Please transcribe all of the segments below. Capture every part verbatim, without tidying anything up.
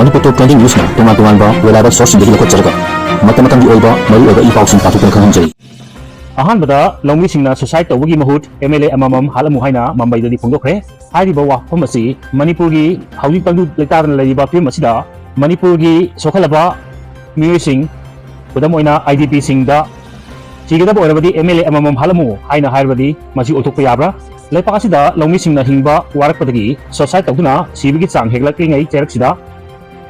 ꯃꯅꯤꯄꯨꯔ ꯇꯣꯞ twenty ꯅ꯭ꯌꯨꯁꯅ ꯇꯣꯉꯥꯟ ꯇꯣꯉꯥꯟꯕ reliable ꯁꯣꯔꯁꯁꯤꯡꯗꯒꯤ ꯂꯧꯈꯠꯆꯔꯒ ꯃꯇꯝ ꯃꯇꯝꯒꯤ ꯑꯣꯏꯕ ꯃꯔꯨꯑꯣꯏꯕ ꯏ ꯄꯥꯎꯁꯤꯡ ꯄꯥꯊꯣꯛꯇꯨꯅ ꯈꯪꯍꯟꯖꯔꯤ꯫ ꯑꯍꯥꯟꯕꯗ ꯂꯧꯃꯤꯁꯤꯡꯅ ꯁꯨꯁꯥꯏꯠ ꯇꯧꯕꯒꯤ ꯃꯍꯨꯠ ꯑꯦꯝ ꯑꯦꯜ ꯑꯦ ꯑꯃꯃꯝ ꯍꯥꯠꯂꯝꯃꯨ ꯍꯥꯏꯅ ꯃꯝꯕꯩꯗꯗꯤ ꯐꯣꯡꯗꯣꯛꯈ꯭ꯔꯦ꯫ ꯍꯥꯏꯔꯤꯕ ꯋꯥꯐꯝ ꯑꯁꯤ ꯃꯅꯤꯄꯨꯔꯒꯤ ꯍꯧꯖꯤꯛ ꯇꯪꯗꯨ ꯂꯩꯇꯥꯗꯅ ꯂꯩꯔꯤꯕ ꯐꯤꯕꯝ ꯑꯁꯤꯗ ꯃꯅꯤꯄꯨꯔꯒꯤ ꯁꯣꯛꯍꯜꯂꯕ ꯃꯤꯑꯣꯏꯁꯤꯡ, ꯈꯨꯗꯝ ꯑꯣꯏꯅ ꯑꯥꯏ ꯗꯤ ꯄꯤꯁꯤꯡꯗ ꯁꯤꯒꯗꯕ ꯑꯣꯏꯔꯕꯗꯤ ꯑꯦꯝ ꯑꯦꯜ ꯑꯦ ꯑꯃꯃꯝ ꯍꯥꯠꯂꯝꯃꯨ ꯍꯥꯏꯅ ꯍꯥꯏꯔꯕꯗꯤ ꯃꯁꯤ ꯑꯣꯏꯊꯣꯛꯄ ꯌꯥꯕ꯭ꯔꯥ? ꯂꯩꯄꯥꯛ ꯑꯁꯤꯗ ꯂꯧꯃꯤꯁꯤꯡꯅ ꯍꯤꯡꯕ ꯋꯥꯔꯛꯄꯗꯒꯤ ꯁꯨꯁꯥꯏꯠ ꯇꯧꯗꯨꯅ ꯁꯤꯕꯒꯤ ꯆꯥꯡ ꯍꯦꯟꯒꯠꯂꯛꯂꯤꯉꯩ ꯆꯩꯔꯛꯁꯤꯗ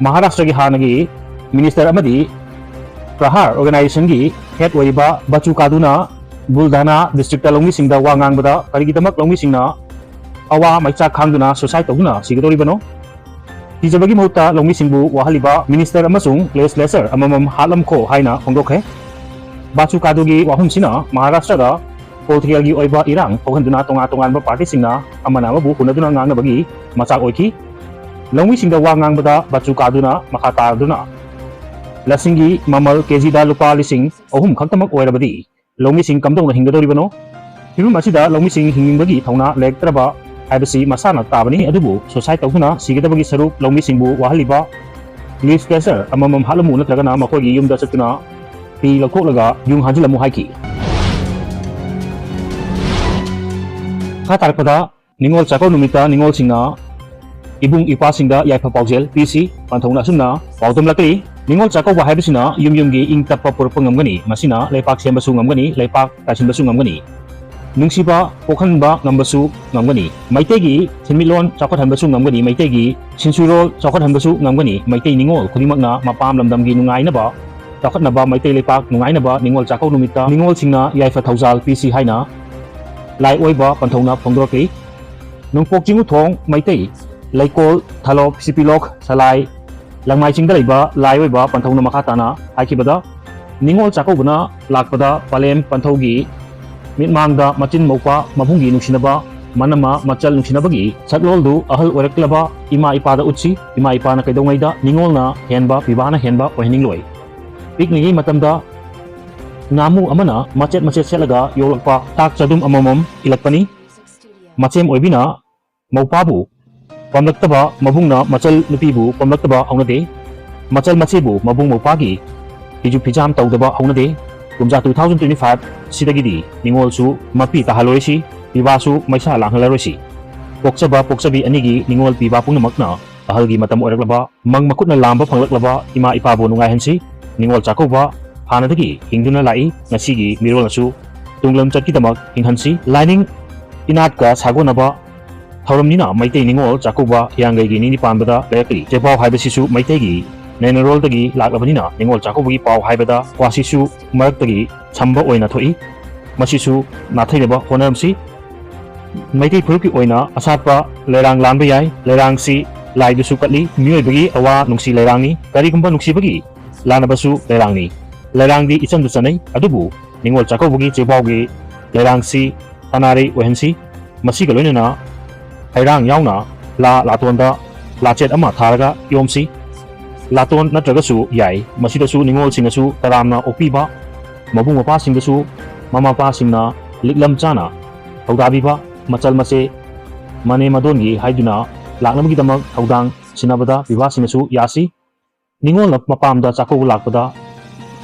ꯃꯍꯥꯔꯥꯁꯇ꯭ꯔꯒꯤ ꯍꯥꯟꯅꯒꯤ ꯃꯤꯅꯤꯁꯇꯔ ꯑꯃꯗꯤ ꯄ꯭ꯔꯍꯥꯔ ꯑꯣꯔꯒꯅꯥꯏꯖꯦꯁꯟꯒꯤ ꯍꯦꯗ ꯑꯣꯏꯔꯤꯕ ꯕꯆꯨ ꯀꯥꯗꯨꯅ ꯕꯨꯜꯙꯥꯅꯥ ꯗꯤꯁꯇ꯭ꯔꯤꯛꯇ ꯂꯧꯃꯤꯁꯤꯡꯗ ꯋꯥ ꯉꯥꯡꯕꯗ ꯀꯔꯤꯒꯤꯗꯃꯛ ꯂꯧꯃꯤꯁꯤꯡꯅ ꯑꯋꯥ ꯃꯩꯆꯥꯛ ꯈꯥꯡꯗꯨꯅ ꯁꯨꯁꯥꯏꯠ ꯇꯧꯗꯨꯅ ꯁꯤꯒꯗꯧꯔꯤꯕꯅꯣ? ꯊꯤꯖꯕꯒꯤ ꯃꯍꯨꯠꯇ ꯂꯧꯃꯤꯁꯤꯡꯕꯨ ꯋꯥꯍꯜꯂꯤꯕ ꯃꯤꯅꯤꯁꯇꯔ ꯑꯃꯁꯨꯡ ꯂꯦꯖꯤꯁꯂꯦꯆꯔ ꯑꯃꯃꯝ ꯍꯥꯠꯂꯝꯈꯣ ꯍꯥꯏꯅ ꯐꯣꯡꯗꯣꯛꯈ꯭ꯔꯦ꯫ ꯕꯥꯆꯨ ꯀꯥꯗꯨꯒꯤ ꯋꯥꯐꯝꯁꯤꯅ ꯃꯍꯥꯔꯥꯁꯇ꯭ꯔꯗ ꯄꯣꯂꯤꯇꯤꯀꯦꯜꯒꯤ ꯑꯣꯏꯕ ꯏꯔꯥꯡ ꯊꯣꯛꯍꯟꯗꯨꯅ ꯇꯣꯉꯥꯟ ꯇꯣꯉꯥꯟꯕ ꯄꯥꯔꯇꯤꯁꯤꯡꯅ ꯑꯃꯅ ꯑꯃꯕꯨ ꯍꯨꯟꯅꯗꯨꯅ ꯉꯥꯡꯅꯕꯒꯤ ꯃꯆꯥꯛ ꯑꯣꯏꯈꯤ꯫ ꯂꯧꯃꯤꯁꯤꯡꯗ ꯋꯥ ꯉꯥꯡꯕꯗ ꯕꯥꯆꯨ ꯀꯥꯗꯨꯅ ꯃꯈꯥ ꯇꯥꯗꯨꯅ ꯂꯁꯤꯡꯒꯤ ꯃꯃꯜ ꯀꯦꯖꯤꯗ ꯂꯨꯄꯥ ꯂꯤꯁꯤꯡ ꯑꯍꯨꯝ ꯈꯛꯇꯃꯛ ꯑꯣꯏꯔꯕꯗꯤ ꯂꯧꯃꯤꯁꯤꯡ ꯀꯝꯗꯧꯅ ꯍꯤꯡꯒꯗꯧꯔꯤꯕꯅꯣ? ꯐꯤꯕꯝ ꯑꯁꯤꯗ ꯂꯧꯃꯤꯁꯤꯡ ꯍꯤꯡꯅꯤꯡꯕꯒꯤ ꯊꯧꯅꯥ ꯂꯩꯔꯛꯇ꯭ꯔꯕ ꯍꯥꯏꯕꯁꯤ ꯃꯁꯥꯅ ꯇꯥꯕꯅꯤ꯫ ꯑꯗꯨꯕꯨ ꯁꯨꯁꯥꯏꯠ ꯇꯧꯗꯨꯅ ꯁꯤꯒꯗꯕꯒꯤ ꯁꯔꯨꯛ ꯂꯧꯃꯤꯁꯤꯡꯕꯨ ꯋꯥꯍꯜꯂꯤꯕ ꯂꯦꯖꯤꯁꯂꯦꯆꯔ ꯑꯃꯃꯝ ꯍꯥꯠꯂꯝꯃꯨ ꯅꯠꯇ꯭ꯔꯒꯅ ꯃꯈꯣꯏꯒꯤ ꯌꯨꯝꯗ ꯆꯠꯇꯨꯅ ꯄꯤ ꯂꯧꯊꯣꯛꯂꯒ ꯌꯨꯡ ꯍꯥꯟꯖꯤꯜꯂꯝꯃꯨ ꯍꯥꯏꯈꯤ꯫ ꯃꯈꯥ ꯇꯥꯔꯛꯄꯗ ꯅꯤꯉꯣꯜ ꯆꯥꯛꯀꯧ ꯅꯨꯃꯤꯠꯇ ꯅꯤꯉꯣꯜꯁꯤꯡꯅ ꯏꯕꯨꯡ ꯏꯄ꯭ꯋꯥꯁꯤꯡꯗ ꯌꯥꯏꯐ ꯄꯥꯎꯖꯦꯜ ꯄꯤꯁꯤ꯫ ꯄꯟꯊꯧꯅ ꯑꯁꯨꯝꯅ ꯄꯥꯎꯗꯝꯂꯛꯂꯤ, ꯅꯤꯉꯣꯜ ꯆꯥꯛꯀꯧꯕ ꯍꯥꯏꯕꯁꯤꯅ ꯌꯨꯝ ꯌꯨꯝꯒꯤ ꯏꯪ ꯇꯞꯄ ꯄꯨꯔꯛꯄ ꯉꯝꯒꯅꯤ꯫ ꯃꯁꯤꯅ ꯂꯩꯄꯥꯛ ꯁꯦꯝꯕꯁꯨ ꯉꯝꯒꯅꯤ, ꯂꯩꯄꯥꯛ ꯇꯥꯁꯤꯟꯕꯁꯨ ꯉꯝꯒꯅꯤ꯫ ꯅꯨꯡꯁꯤꯕ ꯄꯣꯛꯍꯟꯕ ꯉꯝꯕꯁꯨ ꯉꯝꯒꯅꯤ꯫ ꯃꯩꯇꯩꯒꯤ ꯁꯦꯟꯃꯤꯠꯂꯣꯟ ꯆꯥꯎꯈꯠꯍꯟꯕꯁꯨ ꯉꯝꯒꯅꯤ꯫ ꯃꯩꯇꯩꯒꯤ ꯁꯤꯟꯁꯨꯔꯣꯜ ꯆꯥꯎꯈꯠꯍꯟꯕꯁꯨ ꯉꯝꯒꯅꯤ꯫ ꯃꯩꯇꯩ ꯅꯤꯉꯣꯜ ꯈꯨꯗꯤꯡꯃꯛꯅ ꯃꯄꯥꯝ ꯂꯝꯗꯝꯒꯤ ꯅꯨꯡꯉꯥꯏꯅꯕ, ꯆꯥꯎꯈꯠꯅꯕ, ꯃꯩꯇꯩ ꯂꯩꯄꯥꯛ ꯅꯨꯡꯉꯥꯏꯅꯕ ꯅꯤꯉꯣꯜ ꯆꯥꯛꯀꯧ ꯅꯨꯃꯤꯠꯇ ꯅꯤꯉꯣꯜꯁꯤꯡꯅ ꯌꯥꯏꯐ ꯊꯧꯖꯥꯜ ꯄꯤꯁꯤ ꯍꯥꯏꯅ ꯂꯥꯏ ꯑꯣꯏꯕ ꯄꯟꯊꯧꯅ ꯐꯣꯡꯗꯣꯔꯛꯂꯤ꯫ ꯅꯣꯡꯄꯣꯛ ꯆꯤꯡꯎꯊꯣꯡ ꯃꯩꯇꯩ ꯂꯩꯀꯣꯜ, ꯊꯥꯂꯣꯞ, ꯁꯤꯄꯤꯂꯣꯛ, ꯁꯂꯥꯏ, ꯂꯪꯃꯥꯏ ꯆꯤꯡꯗ ꯂꯩꯕ ꯂꯥꯏ ꯑꯣꯏꯕ ꯄꯟꯊꯧꯅ ꯃꯈꯥ ꯇꯥꯅ ꯍꯥꯏꯈꯤꯕꯗ, ꯅꯤꯉꯣꯜ ꯆꯥꯛꯀꯧꯕꯅ ꯂꯥꯛꯄꯗ ꯄꯂꯦꯝ ꯄꯟꯊꯧꯒꯤ ꯃꯤꯠꯃꯥꯡꯗ ꯃꯆꯤꯟ ꯃꯧꯄ꯭ꯋꯥ ꯃꯕꯨꯡꯒꯤ ꯅꯨꯡꯁꯤꯅꯕ, ꯃꯅꯝꯃ ꯃꯆꯜ ꯅꯨꯡꯁꯤꯅꯕꯒꯤ ꯁꯛꯂꯣꯜꯗꯨ ꯑꯍꯜ ꯑꯣꯏꯔꯛꯂꯕ ꯏꯃꯥ ꯏꯄꯥꯗ ꯎꯠꯁꯤ꯫ ꯏꯃꯥ ꯏꯄꯥꯅ ꯀꯩꯗꯧꯉꯩꯗ ꯅꯤꯉꯣꯜꯅ ꯍꯦꯟꯕ, ꯄꯤꯕꯥꯅ ꯍꯦꯟꯕ ꯑꯣꯏꯍꯟꯅꯤꯡꯂꯣꯏ꯫ ꯄꯤꯛꯂꯤꯉꯩ ꯃꯇꯝꯗ ꯉꯥꯃꯨ ꯑꯃꯅ ꯃꯆꯦꯠ ꯃꯆꯦꯠ ꯁꯦꯠꯂꯒ ꯌꯣꯛꯂꯛꯄ ꯇꯥꯛ ꯆꯗꯨꯝ ꯑꯃꯃꯝ ꯏꯜꯂꯛꯄꯅꯤ꯫ ꯃꯆꯦꯝ ꯑꯣꯏꯕꯤꯅ ꯃꯧꯄꯥꯕꯨ ꯄꯥꯝꯂꯛꯇꯕ ꯃꯕꯨꯡꯅ ꯃꯆꯜ ꯅꯨꯄꯤꯕꯨ ꯄꯥꯝꯂꯛꯇꯕ ꯍꯧꯅꯗꯦ꯫ ꯃꯆꯜ ꯃꯆꯦꯕꯨ ꯃꯕꯨꯡ ꯃꯧꯄ꯭ꯋꯥꯒꯤ ꯐꯤꯖꯨ ꯐꯤꯖꯥꯝ ꯇꯧꯗꯕ ꯍꯧꯅꯗꯦ꯫ ꯀꯨꯝꯖꯥ two thousand twenty five ꯁꯤꯗꯒꯤꯗꯤ ꯅꯤꯉꯣꯜꯁꯨ ꯃꯄꯤ ꯇꯥꯍꯜꯂꯣꯏꯁꯤ, ꯄꯤꯕꯥꯁꯨ ꯃꯩꯁꯥ ꯂꯥꯡꯍꯜꯂꯔꯣꯏꯁꯤ꯫ ꯄꯣꯛꯆꯕ ꯄꯣꯛꯆꯕꯤ ꯑꯅꯤꯒꯤ ꯅꯤꯉꯣꯜ ꯄꯤꯕꯥ ꯄꯨꯝꯅꯃꯛꯅ ꯑꯍꯜꯒꯤ ꯃꯇꯝ ꯑꯣꯏꯔꯛꯂꯕ, ꯃꯪ ꯃꯈꯨꯠꯅ ꯂꯥꯝꯕ ꯐꯪꯂꯛꯂꯕ ꯏꯃꯥ ꯏꯄꯥꯕꯨ ꯅꯨꯡꯉꯥꯏꯍꯟꯁꯤ꯫ ꯅꯤꯉꯣꯜ ꯆꯥꯛꯀꯧꯕ ꯍꯥꯟꯅꯗꯒꯤ ꯍꯤꯡꯗꯨꯅ ꯂꯥꯛꯏ, ꯉꯁꯤꯒꯤ ꯃꯤꯔꯣꯜꯅꯁꯨ ꯇꯨꯡꯂꯝꯆꯠꯀꯤꯗꯃꯛ ꯍꯤꯡꯍꯟꯁꯤ꯫ ꯂꯥꯏꯅꯤꯡ ꯏꯅꯥꯠꯀ ꯁꯥꯒꯣꯟꯅꯕ ꯊꯧꯔꯝꯅꯤꯅ ꯃꯩꯇꯩ ꯅꯤꯉꯣꯜ ꯆꯥꯛꯀꯧꯕ ꯍꯤꯌꯥꯡꯒꯩꯒꯤ ꯅꯤꯅꯤ ꯄꯥꯟꯕꯗ ꯂꯩꯔꯛꯂꯤ꯫ ꯆꯦꯄꯥꯎ ꯍꯥꯏꯕꯁꯤꯁꯨ ꯃꯩꯇꯩꯒꯤ ꯅꯩꯅꯔꯣꯜꯗꯒꯤ ꯂꯥꯛꯂꯕꯅꯤꯅ ꯅꯤꯉꯣꯜ ꯆꯥꯛꯀꯧꯕꯒꯤ ꯄꯥꯎ ꯍꯥꯏꯕꯗ ꯋꯥꯁꯤꯁꯨ ꯃꯔꯛꯇꯒꯤ ꯁꯝꯕ ꯑꯣꯏꯅ ꯊꯣꯛꯏ꯫ ꯃꯁꯤꯁꯨ ꯅꯥꯊꯩꯅꯕ ꯍꯣꯠꯅꯔꯝꯁꯤ꯫ ꯃꯩꯇꯩ ꯐꯨꯔꯨꯞꯀꯤ ꯑꯣꯏꯅ ꯑꯁꯥꯠꯄ ꯂꯩꯔꯥꯡ ꯂꯥꯟꯕ ꯌꯥꯏ꯫ ꯂꯩꯔꯥꯡꯁꯤ ꯂꯥꯏꯗꯁꯨ ꯀꯠꯂꯤ꯫ ꯃꯤꯑꯣꯏꯕꯒꯤ ꯑꯋꯥ ꯅꯨꯡꯁꯤ ꯂꯩꯔꯥꯡꯅꯤ꯫ ꯀꯔꯤꯒꯨꯝꯕ ꯅꯨꯡꯁꯤꯕꯒꯤ ꯂꯥꯟꯅꯕꯁꯨ ꯂꯩꯔꯥꯡꯅꯤ꯫ ꯂꯩꯔꯥꯡꯗꯤ ꯏꯆꯟꯗ ꯆꯠꯅꯩ, ꯑꯗꯨꯕꯨ ꯅꯤꯉꯣꯜ ꯆꯥꯛꯀꯧꯕꯒꯤ ꯆꯦꯕꯥꯎꯒꯤ ꯂꯩꯔꯥꯡꯁꯤ ꯁꯅꯥꯔꯩ ꯑꯣꯏꯍꯟꯁꯤ꯫ ꯃꯁꯤꯒ ꯂꯣꯏꯅꯅ ꯍꯩꯔꯥꯡ ꯌꯥꯎꯅ ꯂꯥ ꯂꯥꯇꯣꯟꯗ ꯂꯥꯆꯦꯠ ꯑꯃ ꯊꯥꯔꯒ ꯌꯣꯝꯁꯤ꯫ ꯂꯥꯇꯣꯟ ꯅꯠꯇ꯭ꯔꯒꯁꯨ ꯌꯥꯏ꯫ ꯃꯁꯤꯗꯁꯨ ꯅꯤꯉꯣꯜꯁꯤꯡꯅꯁꯨ ꯇꯔꯥꯝꯅ ꯑꯣꯛꯄꯤꯕ, ꯃꯕꯨꯡ ꯃꯧꯄ꯭ꯋꯥꯁꯤꯡꯗꯁꯨ ꯃꯃꯥ ꯃꯄꯥꯁꯤꯡꯅ ꯂꯤꯛꯂꯝ ꯆꯥꯅ ꯊꯧꯗꯥꯕꯤꯕ, ꯃꯆꯜ ꯃꯆꯦ, ꯃꯅꯦ ꯃꯗꯣꯟꯒꯤ ꯍꯥꯏꯗꯨꯅ ꯂꯥꯛꯅꯕꯒꯤꯗꯃꯛ ꯊꯧꯗꯥꯡ ꯁꯤꯟꯅꯕꯗ ꯄꯤꯕꯥꯁꯤꯡꯅꯁꯨ ꯌꯥꯁꯤ꯫ ꯅꯤꯉꯣꯜꯅ ꯃꯄꯥꯝꯗ ꯆꯥꯛꯀꯧꯕ ꯂꯥꯛꯄꯗ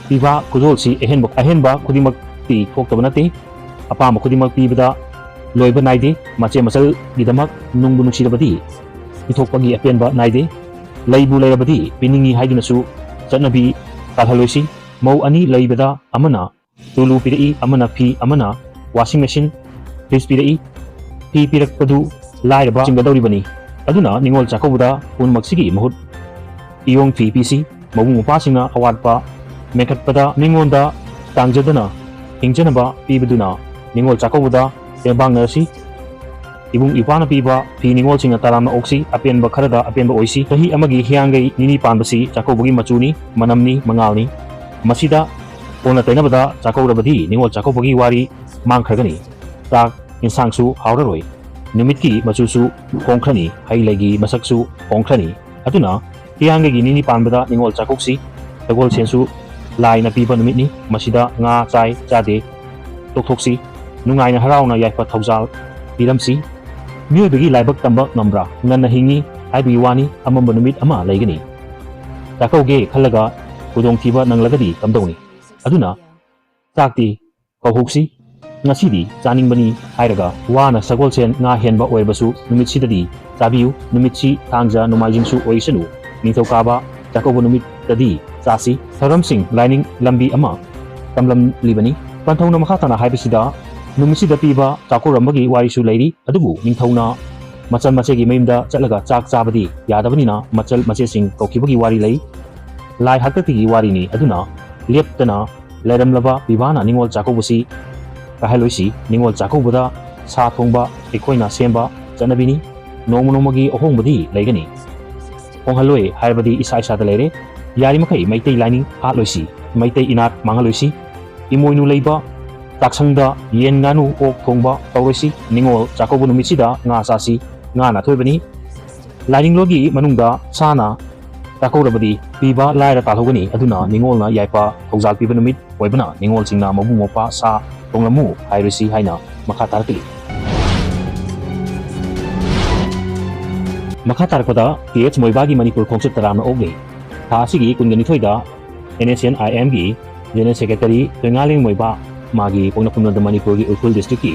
ꯄꯤꯕ ꯈꯨꯗꯣꯜꯁꯤ ꯑꯍꯦꯟꯕ, ꯑꯍꯦꯟꯕ ꯈꯨꯗꯤꯡꯃꯛꯇꯤ ꯊꯣꯛꯇꯕ ꯅꯠꯇꯦ꯫ ꯑꯄꯥꯝꯕ ꯈꯨꯗꯤꯡꯃꯛ ꯄꯤꯕꯗ ꯂꯣꯏꯕ ꯅꯥꯏꯗꯦ꯫ ꯃꯆꯦ ꯃꯆꯜꯒꯤꯗꯃꯛ ꯅꯨꯡꯕꯨ ꯅꯨꯡꯁꯤꯔꯕꯗꯤ ꯄꯤꯊꯣꯛꯄꯒꯤ ꯑꯄꯦꯟꯕ ꯅꯥꯏꯗꯦ꯫ ꯂꯩꯕꯨ ꯂꯩꯔꯕꯗꯤ ꯄꯤꯅꯤꯡꯏ ꯍꯥꯏꯗꯨꯅꯁꯨ ꯆꯠꯅꯕꯤ ꯀꯥꯜꯍꯜꯂꯣꯏꯁꯤ꯫ ꯃꯧ ꯑꯅꯤ ꯂꯩꯕꯗ ꯑꯃꯅ ꯇꯨꯂꯨ ꯄꯤꯔꯛꯏ, ꯑꯃꯅ ꯐꯤ, ꯑꯃꯅ washing machine, fridge ꯄꯤꯔꯛꯏ꯫ ꯐꯤ ꯄꯤꯔꯛꯄꯗꯨ ꯂꯥꯏꯔꯕ ꯆꯤꯡꯒꯗꯧꯔꯤꯕꯅꯤ꯫ ꯑꯗꯨꯅ ꯅꯤꯉꯣꯜ ꯆꯥꯛꯀꯧꯕꯗ ꯄꯨꯝꯅꯃꯛꯁꯤꯒꯤ ꯃꯍꯨꯠ ꯏꯌꯣꯡ ꯐꯤ ꯄꯤꯁꯤ꯫ ꯃꯕꯨꯡ ꯃꯧꯄ꯭ꯋꯥꯁꯤꯡꯅ ꯑꯋꯥꯠꯄ ꯃꯦꯟꯈꯠꯄꯗ ꯃꯤꯉꯣꯟꯗ ꯇꯥꯡꯖꯗꯅ ꯍꯤꯡꯖꯅꯕ ꯄꯤꯕꯗꯨꯅ ꯅꯤꯉꯣꯜ ꯆꯥꯛꯀꯧꯕꯗ ꯇꯦꯡꯕꯥꯡꯅꯔꯁꯤ꯫ ꯏꯕꯨꯡ ꯏꯄ꯭ꯋꯥꯅ ꯄꯤꯕ ꯐꯤ ꯅꯤꯉꯣꯜꯁꯤꯡꯅ ꯇꯔꯥꯝꯅ ꯑꯣꯛꯁꯤ, ꯑꯄꯦꯟꯕ ꯈꯔꯗ ꯑꯄꯦꯟꯕ ꯑꯣꯏꯁꯤ꯫ ꯆꯍꯤ ꯑꯃꯒꯤ ꯍꯤꯌꯥꯡꯒꯩ ꯅꯤꯅꯤ ꯄꯥꯟꯕꯁꯤ ꯆꯥꯛꯀꯧꯕꯒꯤ ꯃꯆꯨꯅꯤ, ꯃꯅꯝꯅꯤ, ꯃꯉꯥꯜꯅꯤ꯫ ꯃꯁꯤꯗ ꯑꯣꯟꯅ ꯇꯩꯅꯕꯗ ꯆꯥꯛꯀꯧꯔꯕꯗꯤ ꯅꯤꯉꯣꯜ ꯆꯥꯛꯀꯧꯕꯒꯤ ꯋꯥꯔꯤ ꯃꯥꯡꯈ꯭ꯔꯒꯅꯤ꯫ ꯆꯥꯛ ꯏꯟꯁꯥꯡꯁꯨ ꯍꯥꯎꯔꯔꯣꯏ꯫ ꯅꯨꯃꯤꯠꯀꯤ ꯃꯆꯨꯁꯨ ꯍꯣꯡꯈ꯭ꯔꯅꯤ, ꯍꯩ ꯂꯩꯒꯤ ꯃꯁꯛꯁꯨ ꯍꯣꯡꯈ꯭ꯔꯅꯤ꯫ ꯑꯗꯨꯅ ꯍꯤꯌꯥꯡꯒꯩꯒꯤ ꯅꯤꯅꯤ ꯄꯥꯟꯕꯗ ꯅꯤꯉꯣꯜ ꯆꯥꯛꯀꯧꯁꯤ꯫ ꯁꯒꯣꯜꯁꯦꯟꯁꯨ ꯂꯥꯏꯅ ꯄꯤꯕ ꯅꯨꯃꯤꯠꯅꯤ꯫ ꯃꯁꯤꯗ ꯉꯥ ꯆꯥꯏ ꯆꯥꯗꯦ ꯇꯣꯛꯊꯣꯛꯁꯤ꯫ ꯅꯨꯡꯉꯥꯏꯅ ꯍꯔꯥꯎꯅ ꯌꯥꯏꯐ ꯊꯧꯖꯥꯜ ꯄꯤꯔꯝꯁꯤ꯫ ꯃꯤꯑꯣꯏꯕꯒꯤ ꯂꯥꯏꯕꯛ ꯇꯝꯕ ꯉꯝꯕ꯭ꯔꯥ? ꯉꯟꯅ ꯍꯤꯡꯉꯤ ꯍꯥꯏꯕꯒꯤ ꯋꯥꯅꯤ, ꯑꯃꯝꯕ ꯅꯨꯃꯤꯠ ꯑꯃ ꯂꯩꯒꯅꯤ꯫ ꯆꯥꯛꯀꯧꯒꯦ ꯈꯜꯂꯒ ꯈꯨꯗꯣꯡꯊꯤꯕ ꯅꯪꯂꯒꯗꯤ ꯀꯝꯗꯧꯅꯤ? ꯑꯗꯨꯅ ꯆꯥꯛꯇꯤ ꯀꯧꯍꯧꯁꯤ꯫ ꯉꯁꯤꯗꯤ ꯆꯥꯅꯤꯡꯕꯅꯤ ꯍꯥꯏꯔꯒ ꯋꯥꯅ ꯁꯒꯣꯜꯁꯦꯟ ꯉꯥ ꯍꯦꯟꯕ ꯑꯣꯏꯔꯕꯁꯨ ꯅꯨꯃꯤꯠꯁꯤꯗꯗꯤ ꯆꯥꯕꯤꯌꯨ꯫ ꯅꯨꯃꯤꯠꯁꯤ ꯊꯥꯡꯖ ꯅꯣꯡꯃꯥꯏꯖꯤꯡꯁꯨ ꯑꯣꯏꯁꯅꯨ, ꯅꯤꯡꯊꯧꯀꯥꯕ ꯆꯥꯛꯀꯧꯕ ꯅꯨꯃꯤꯠꯇꯗꯤ ꯆꯥꯁꯤ꯫ ꯊꯧꯔꯝꯁꯤꯡ ꯂꯥꯏꯅꯤꯡ ꯂꯝꯕꯤ ꯑꯃ ꯇꯝꯂꯝꯂꯤꯕꯅꯤ꯫ ꯄꯟꯊꯧꯅ ꯃꯈꯥ ꯇꯥꯅ ꯍꯥꯏꯕꯁꯤꯗ ꯅꯨꯃꯤꯠꯁꯤꯗ ꯄꯤꯕ ꯆꯥꯛꯀꯧꯔꯝꯕꯒꯤ ꯋꯥꯔꯤꯁꯨ ꯂꯩꯔꯤ꯫ ꯑꯗꯨꯕꯨ ꯅꯤꯡꯊꯧꯅ ꯃꯆꯜ ꯃꯆꯦꯒꯤ ꯃꯌꯨꯝꯗ ꯆꯠꯂꯒ ꯆꯥꯛ ꯆꯥꯕꯗꯤ ꯌꯥꯗꯕꯅꯤꯅ ꯃꯆꯜ ꯃꯆꯦꯁꯤꯡ ꯀꯧꯈꯤꯕꯒꯤ ꯋꯥꯔꯤ ꯂꯩ꯫ ꯂꯥꯏ ꯍꯥꯛꯇꯛꯇꯒꯤ ꯋꯥꯔꯤꯅꯤ꯫ ꯑꯗꯨꯅ ꯂꯦꯞꯇꯅ ꯂꯩꯔꯝꯂꯕ ꯄꯤꯕꯥꯅ ꯅꯤꯉꯣꯜ ꯆꯥꯛꯀꯧꯕꯁꯤ ꯀꯥꯏꯍꯜꯂꯣꯏꯁꯤ꯫ ꯅꯤꯉꯣꯜ ꯆꯥꯛꯀꯧꯕꯗ ꯁꯥ ꯊꯣꯡꯕ ꯑꯩꯈꯣꯏꯅ ꯁꯦꯝꯕ ꯆꯠꯅꯕꯤꯅꯤ꯫ ꯅꯣꯡꯃ ꯅꯣꯡꯃꯒꯤ ꯑꯍꯣꯡꯕꯗꯤ ꯂꯩꯒꯅꯤ꯫ ꯍꯣꯡꯍꯜꯂꯣꯏ ꯍꯥꯏꯔꯕꯗꯤ ꯏꯁꯥ ꯏꯁꯥꯗ ꯂꯩꯔꯦ꯫ ꯌꯥꯔꯤꯃꯈꯩ ꯃꯩꯇꯩ ꯂꯥꯏꯅꯤꯡ ꯍꯥꯠꯂꯣꯏꯁꯤ, ꯃꯩꯇꯩ ꯏꯅꯥꯠ ꯃꯥꯡꯍꯜꯂꯣꯏꯁꯤ꯫ ꯏꯃꯣꯏꯅꯨ ꯂꯩꯕ ꯆꯥꯛꯁꯪꯗ ꯌꯦꯟ ꯉꯥꯅꯨ ꯑꯣꯛ ꯊꯣꯡꯕ ꯇꯧꯔꯣꯏꯁꯤ꯫ ꯅꯤꯉꯣꯜ ꯆꯥꯛꯀꯧꯕ ꯅꯨꯃꯤꯠꯁꯤꯗ ꯉꯥ ꯆꯥꯁꯤ, ꯉꯥꯅ ꯑꯊꯣꯏꯕꯅꯤ꯫ ꯂꯥꯏꯅꯤꯡꯂꯣꯟꯒꯤ ꯃꯅꯨꯡꯗ ꯁꯥꯅ ꯆꯥꯛꯀꯧꯔꯕꯗꯤ ꯄꯤꯕ ꯂꯥꯏꯔ ꯇꯥꯜꯍꯧꯒꯅꯤ꯫ ꯑꯗꯨꯅ ꯅꯤꯉꯣꯜꯅ ꯌꯥꯏꯐ ꯊꯧꯖꯥꯜ ꯄꯤꯕ ꯅꯨꯃꯤꯠ ꯑꯣꯏꯕꯅ ꯅꯤꯉꯣꯜꯁꯤꯡꯅ ꯃꯕꯨꯡ ꯃꯧꯄ꯭ꯋꯥ ꯁꯥ ꯊꯣꯡꯂꯝꯃꯨ ꯍꯥꯏꯔꯣꯏꯁꯤ ꯍꯥꯏꯅ ꯃꯈꯥ ꯇꯥꯔꯛꯂꯤ꯫ ꯃꯈꯥ ꯇꯥꯔꯛꯄꯗ ꯇꯤ ꯑꯦꯆ ꯃꯣꯏꯕꯥꯒꯤ ꯃꯅꯤꯄꯨꯔ ꯈꯣꯡꯆꯠ ꯇꯔꯥꯝꯅ ꯑꯣꯛꯂꯤ꯫ ꯊꯥ ꯑꯁꯤꯒꯤ ꯀꯨꯟꯒ ꯅꯤꯊꯣꯏꯗ ꯑꯦꯟ ꯑꯦꯁ ꯑꯦꯟ ꯑꯥꯏ ꯑꯦꯝꯒꯤ ꯖꯦꯅꯔꯦꯜ ꯁꯦꯀ꯭ꯔꯦꯇꯔꯤ ꯊꯣꯏꯉꯥꯂꯦꯡ ꯃꯣꯏꯕꯥ ꯃꯥꯒꯤ ꯄꯣꯛꯅꯐꯝ ꯂꯝꯗꯝ ꯃꯅꯤꯄꯨꯔꯒꯤ ꯎꯈ꯭ꯔꯨꯜ ꯗꯤꯁꯇ꯭ꯔꯤꯛꯀꯤ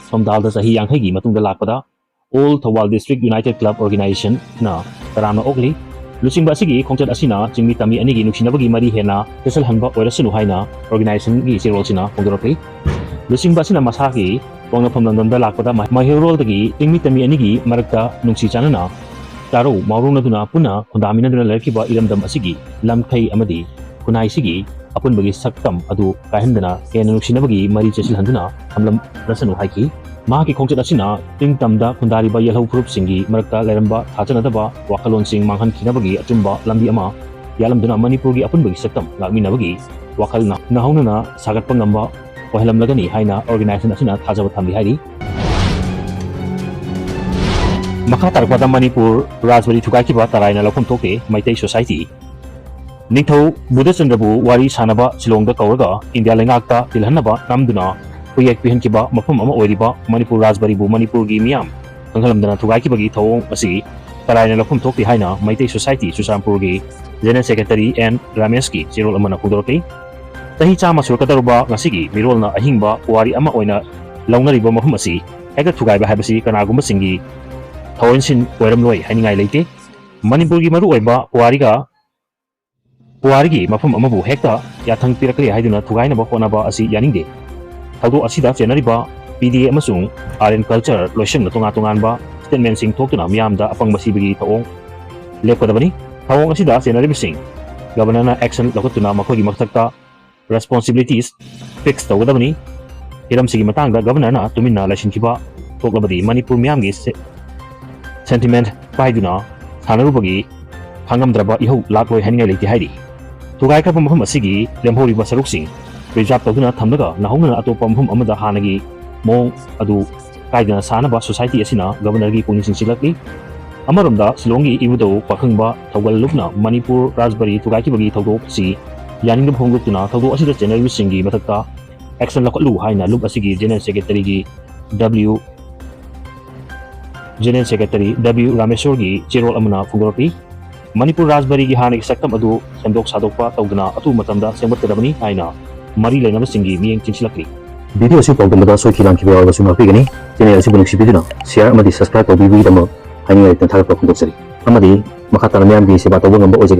ꯁꯣꯝꯗꯥꯜꯗ ꯆꯍꯤ ꯌꯥꯡꯈꯩꯒꯤ ꯃꯇꯨꯡꯗ ꯂꯥꯛꯄꯗ all Thoubal district united club ꯑꯣꯔꯒꯅꯥꯏꯖꯦꯁꯟꯅ ꯇꯔꯥꯝꯅ ꯑꯣꯛꯂꯤ꯫ ꯂꯨꯆꯤꯡꯕ ꯑꯁꯤꯒꯤ ꯈꯣꯡꯆꯠ ꯑꯁꯤꯅ ꯆꯤꯡꯃꯤ ꯇꯝꯃꯤ ꯑꯅꯤꯒꯤ ꯅꯨꯡꯁꯤꯅꯕꯒꯤ ꯃꯔꯤ ꯍꯦꯟꯅ ꯆꯦꯠꯁꯤꯜꯍꯟꯕ ꯑꯣꯏꯔꯁꯅꯨ ꯍꯥꯏꯅ ꯑꯣꯔꯒꯅꯥꯏꯖꯦꯁꯟꯒꯤ ꯆꯦꯔꯣꯜꯁꯤꯅ ꯐꯣꯡꯗꯣꯔꯛꯂꯤ꯫ ꯂꯨꯆꯤꯡꯕ ꯑꯁꯤꯅ ꯃꯁꯥꯒꯤ ꯄꯣꯛꯅꯐꯝ ꯂꯝꯗꯝꯗ ꯂꯥꯛꯄꯗ ꯃꯍꯩꯔꯣꯜꯗꯒꯤ ꯆꯤꯡꯃꯤ ꯇꯝꯃꯤ ꯑꯅꯤꯒꯤ ꯃꯔꯛꯇ ꯅꯨꯡꯁꯤ ꯆꯥꯟꯅꯅ ꯆꯥꯔꯧ ꯃꯥꯎꯔꯣꯛꯅꯗꯨꯅ ꯄꯨꯟꯅ ꯈꯨꯟꯗꯥꯃꯤꯟꯅꯗꯨꯅ ꯂꯩꯔꯛꯈꯤꯕ ꯏꯔꯝꯗꯝ ꯑꯁꯤꯒꯤ ꯂꯝꯈꯩ ꯑꯃꯗꯤ ꯈꯨꯟꯅꯥꯏꯁꯤꯒꯤ ꯑꯄꯨꯟꯕꯒꯤ ꯁꯛꯇꯝ ꯑꯗꯨ ꯀꯥꯏꯍꯟꯗꯅ ꯍꯦꯟꯅ ꯅꯨꯡꯁꯤꯅꯕꯒꯤ ꯃꯔꯤ ꯆꯦꯠꯁꯤꯜꯍꯟꯗꯨꯅ ꯊꯝꯂꯝꯂꯁꯅꯨ ꯍꯥꯏꯈꯤ꯫ ꯃꯍꯥꯛꯀꯤ ꯈꯣꯡꯆꯠ ꯑꯁꯤꯅ ꯆꯤꯡꯇꯝꯗ ꯈꯨꯟꯗꯥꯔꯤꯕ ꯌꯦꯜꯍꯧ ꯐꯨꯔꯨꯞꯁꯤꯡꯒꯤ ꯃꯔꯛꯇ ꯂꯩꯔꯝꯕ ꯊꯥꯖꯅꯗꯕ ꯋꯥꯈꯜꯂꯣꯟꯁꯤꯡ ꯃꯥꯡꯍꯟꯈꯤꯅꯕꯒꯤ ꯑꯆꯨꯝꯕ ꯂꯝꯕꯤ ꯑꯃ ꯌꯥꯜꯂꯝꯗꯨꯅ ꯃꯅꯤꯄꯨꯔꯒꯤ ꯑꯄꯨꯟꯕꯒꯤ ꯁꯛꯇꯝ ꯉꯥꯛꯃꯤꯟꯅꯕꯒꯤ ꯋꯥꯈꯜ ꯅ-, ꯅꯧꯍꯧꯅꯅ ꯁꯥꯒꯠꯄ ꯉꯝꯕ ꯑꯣꯏꯍꯜꯂꯝꯂꯒꯅꯤ ꯍꯥꯏꯅ ꯑꯣꯔꯒꯅꯥꯏꯖꯦꯁꯟ ꯑꯁꯤꯅ ꯊꯥꯖꯕ ꯊꯝꯂꯤ ꯍꯥꯏꯔꯤ꯫ ꯃꯈꯥ ꯇꯥꯔꯛꯄꯗ ꯃꯅꯤꯄꯨꯔ ꯔꯥꯖꯕꯥꯔꯤ ꯊꯨꯒꯥꯏꯈꯤꯕ ꯇꯔꯥꯏꯅ ꯂꯧꯐꯝ ꯊꯣꯛꯇꯦ, ꯃꯩꯇꯩ ꯁꯣꯁꯥꯏꯇꯤ꯫ ꯅꯤꯡꯊꯧ ꯕꯨꯙꯆꯟꯗ꯭ꯔꯕꯨ ꯋꯥꯔꯤ ꯁꯥꯅꯕ ꯁꯤꯂꯣꯡꯗ ꯀꯧꯔꯒ ꯏꯟꯗꯤꯌꯥ ꯂꯩꯉꯥꯛꯇ ꯇꯤꯜꯍꯟꯅꯕ ꯅꯝꯗꯨꯅ ꯈꯨꯌꯦꯛ ꯄꯤꯍꯟꯈꯤꯕ ꯃꯐꯝ ꯑꯃ ꯑꯣꯏꯔꯤꯕ ꯃꯅꯤꯄꯨꯔ ꯔꯥꯖꯕꯥꯔꯤꯕꯨ ꯃꯅꯤꯄꯨꯔꯒꯤ ꯃꯤꯌꯥꯝ ꯈꯪꯍꯜꯂꯝꯗꯅ ꯊꯨꯒꯥꯏꯈꯤꯕꯒꯤ ꯊꯧꯑꯣꯡ ꯑꯁꯤ ꯇꯔꯥꯏꯅ ꯂꯧꯐꯝ ꯊꯣꯛꯇꯦ ꯍꯥꯏꯅ ꯃꯩꯇꯩ ꯁꯣꯁꯥꯏꯇꯤ ꯆꯨꯔꯆꯥꯟꯄꯨꯔꯒꯤ ꯖꯦꯅꯔꯦꯜ ꯁꯦꯀ꯭ꯔꯦꯇꯔꯤ ꯑꯦꯟ ꯔꯥꯃꯦꯁꯀꯤ ꯆꯦꯔꯣꯜ ꯑꯃꯅ ꯐꯣꯡꯗꯣꯔꯛꯂꯤ꯫ ꯆꯍꯤ ꯆꯥꯝꯃ ꯁꯨꯔꯛꯀꯗꯧꯔꯕ ꯉꯁꯤꯒꯤ ꯃꯤꯔꯣꯜꯅ ꯑꯍꯤꯡꯕ ꯄꯨꯋꯥꯔꯤ ꯑꯃ ꯑꯣꯏꯅ ꯂꯧꯅꯔꯤꯕ ꯃꯐꯝ ꯑꯁꯤ ꯍꯦꯛꯇ ꯊꯨꯒꯥꯏꯕ ꯍꯥꯏꯕꯁꯤ ꯀꯅꯥꯒꯨꯝꯕꯁꯤꯡꯒꯤ ꯊꯑꯣꯏꯟꯁꯤꯟ ꯑꯣꯏꯔꯝꯂꯣꯏ ꯍꯥꯏꯅꯤꯡꯉꯥꯏ ꯂꯩꯇꯦ꯫ ꯃꯅꯤꯄꯨꯔꯒꯤ ꯃꯔꯨꯑꯣꯏꯕ ꯄꯨꯋꯥꯔꯤꯒ ꯄꯨꯋꯥꯔꯤꯒꯤ ꯃꯐꯝ ꯑꯃꯕꯨ ꯍꯦꯛꯇ ꯌꯥꯊꯪ ꯄꯤꯔꯛꯂꯦ ꯍꯥꯏꯗꯨꯅ ꯊꯨꯒꯥꯏꯅꯕ ꯍꯣꯠꯅꯕ ꯑꯁꯤ ꯌꯥꯅꯤꯡꯗꯦ꯫ ꯊꯧꯗꯣꯛ ꯑꯁꯤꯗ ꯆꯦꯟꯅꯔꯤꯕ ꯄꯤ ꯗꯤ ꯑꯦ ꯑꯃꯁꯨꯡ ꯑꯥꯔ ꯑꯦꯟ ꯀꯜꯆꯔ ꯂꯣꯏꯁꯪꯅ ꯇꯣꯉꯥꯟ ꯇꯣꯉꯥꯟꯕ ꯁ꯭ꯇꯦꯠꯃꯦꯟꯁꯤꯡ ꯊꯣꯛꯇꯨꯅ ꯃꯤꯌꯥꯝꯗ ꯑꯄꯪꯕ ꯁꯤꯕꯒꯤ ꯊꯧꯑꯣꯡ ꯂꯦꯞꯀꯗꯕꯅꯤ꯫ ꯊꯧꯑꯣꯡ ꯑꯁꯤꯗ ꯆꯦꯟꯅꯔꯤꯕꯁꯤꯡ ꯒꯕꯔꯅꯔꯅ ꯑꯦꯛꯁꯟ ꯂꯧꯈꯠꯇꯨꯅ ꯃꯈꯣꯏꯒꯤ ꯃꯊꯛꯇ ꯔꯦꯁꯄꯣꯟꯁꯤꯕꯤꯂꯤꯇꯤꯁ ꯐꯤꯛꯁ ꯇꯧꯒꯗꯕꯅꯤ꯫ ꯍꯤꯔꯝꯁꯤꯒꯤ ꯃꯇꯥꯡꯗ ꯒꯕꯔꯅꯔꯅ ꯇꯨꯃꯤꯟꯅ ꯂꯩꯁꯤꯟꯈꯤꯕ ꯊꯣꯛꯂꯕꯗꯤ ꯃꯅꯤꯄꯨꯔ ꯃꯤꯌꯥꯝꯒꯤ ꯁꯦ-, ꯁꯦꯟꯇꯤꯃꯦꯟꯠ ꯄꯥꯏꯗꯨꯅ ꯁꯥꯟꯅꯔꯨꯕꯒꯤ ꯈꯥꯡꯉꯝꯗ꯭ꯔꯕ ꯏꯍꯧ ꯂꯥꯛꯂꯣꯏ ꯍꯥꯏꯅꯤꯡꯉꯥꯏ ꯂꯩꯇꯦ ꯍꯥꯏꯔꯤ꯫ ꯊꯨꯒꯥꯏꯈ꯭ꯔꯕ ꯃꯐꯝ ꯑꯁꯤꯒꯤ ꯂꯦꯝꯍꯧꯔꯤꯕ ꯁꯔꯨꯛꯁꯤꯡ ꯄ꯭ꯔꯤꯖꯥꯔꯚ ꯇꯧꯗꯨꯅ ꯊꯝꯂꯒ ꯅꯧꯍꯧꯅꯅ ꯑꯇꯣꯞꯄ ꯃꯐꯝ ꯑꯃꯗ ꯍꯥꯟꯅꯒꯤ ꯃꯑꯣꯡ ꯑꯗꯨ ꯀꯥꯏꯗꯅ ꯁꯥꯅꯕ ꯁꯣꯁꯥꯏꯇꯤ ꯑꯁꯤꯅ ꯒꯕꯔꯅꯔꯒꯤ ꯄꯨꯛꯅꯤꯡ ꯆꯤꯡꯁꯤꯜꯂꯛꯂꯤ꯫ ꯑꯃꯔꯣꯝꯗ ꯁꯤꯂꯣꯡꯒꯤ ꯏꯕꯨꯙꯧ ꯄꯥꯈꯪꯕ ꯊꯧꯒꯜ ꯂꯨꯞꯅ ꯃꯅꯤꯄꯨꯔ ꯔꯥꯖꯕꯥꯔꯤ ꯊꯨꯒꯥꯏꯈꯤꯕꯒꯤ ꯊꯧꯗꯣꯛ ꯑꯁꯤ ꯌꯥꯅꯤꯡꯗꯕ ꯐꯣꯡꯗꯣꯛꯇꯨꯅ ꯊꯧꯗꯣꯛ ꯑꯁꯤꯗ ꯆꯦꯟꯅꯔꯤꯕꯁꯤꯡꯒꯤ ꯃꯊꯛꯇ ꯑꯦꯛꯁꯟ ꯂꯧꯈꯠꯂꯨ ꯍꯥꯏꯅ ꯂꯨꯞ ꯑꯁꯤꯒꯤ ꯖꯦꯅꯔꯦꯜ ꯁꯦꯀ꯭ꯔꯦꯇꯔꯤꯒꯤ ꯗꯕ꯭ꯂꯤꯎ ꯖꯦꯅꯔꯦꯜ ꯁꯦꯀ꯭ꯔꯦꯇꯔꯤ ꯗꯕ꯭ꯂꯤꯎ ꯔꯥꯃꯦꯁꯣꯔꯒꯤ ꯆꯦꯔꯣꯜ ꯑꯃꯅ ꯐꯣꯡꯗꯣꯔꯛꯂꯤ꯫ ꯃꯅꯤꯄꯨꯔ ꯔꯥꯖꯕꯥꯔꯤꯒꯤ ꯍꯥꯟꯅꯒꯤ ꯁꯛꯇꯝ ꯑꯗꯨ ꯁꯦꯝꯗꯣꯛ ꯁꯥꯗꯣꯛꯄ ꯇꯧꯗꯨꯅ ꯑꯊꯨꯕ ꯃꯇꯝꯗ ꯁꯦꯝꯒꯠꯀꯗꯕꯅꯤ ꯍꯥꯏꯅ ꯃꯔꯤ ꯂꯩꯅꯕꯁꯤꯡꯒꯤ ꯃꯤꯠꯌꯦꯡ ꯆꯤꯡꯁꯤꯜꯂꯛꯂꯤ꯫ ꯚꯤꯗꯤꯑꯣ ꯑꯁꯤ ꯄꯥꯎꯗꯝꯕꯗ ꯁꯣꯏꯈꯤ ꯂꯥꯟꯈꯤꯕ ꯌꯥꯎꯔꯕꯁꯨ ꯉꯥꯛꯄꯤꯒꯅꯤ꯫ ꯆꯦꯅꯦꯜ ꯑꯁꯤꯕꯨ ꯅꯨꯡꯁꯤꯕꯤꯗꯨꯅ ꯁꯤꯌꯥꯔ ꯑꯃꯗꯤ ꯁꯕꯁꯀ꯭ꯔꯥꯏꯕ ꯇꯧꯕꯤꯕꯒꯤꯗꯃꯛ ꯍꯥꯏꯅꯤꯡꯉꯥꯏ ꯂꯩꯇꯅ ꯊꯥꯒꯠꯄ ꯐꯣꯡꯗꯣꯛꯆꯔꯤ꯫ ꯑꯃꯗꯤ ꯃꯈꯥ ꯇꯥꯅ ꯃꯤꯌꯥꯝꯒꯤ ꯁꯦꯕꯥ ꯇꯧꯕ ꯉꯝꯕ ꯑꯣꯏꯖꯒꯦ꯫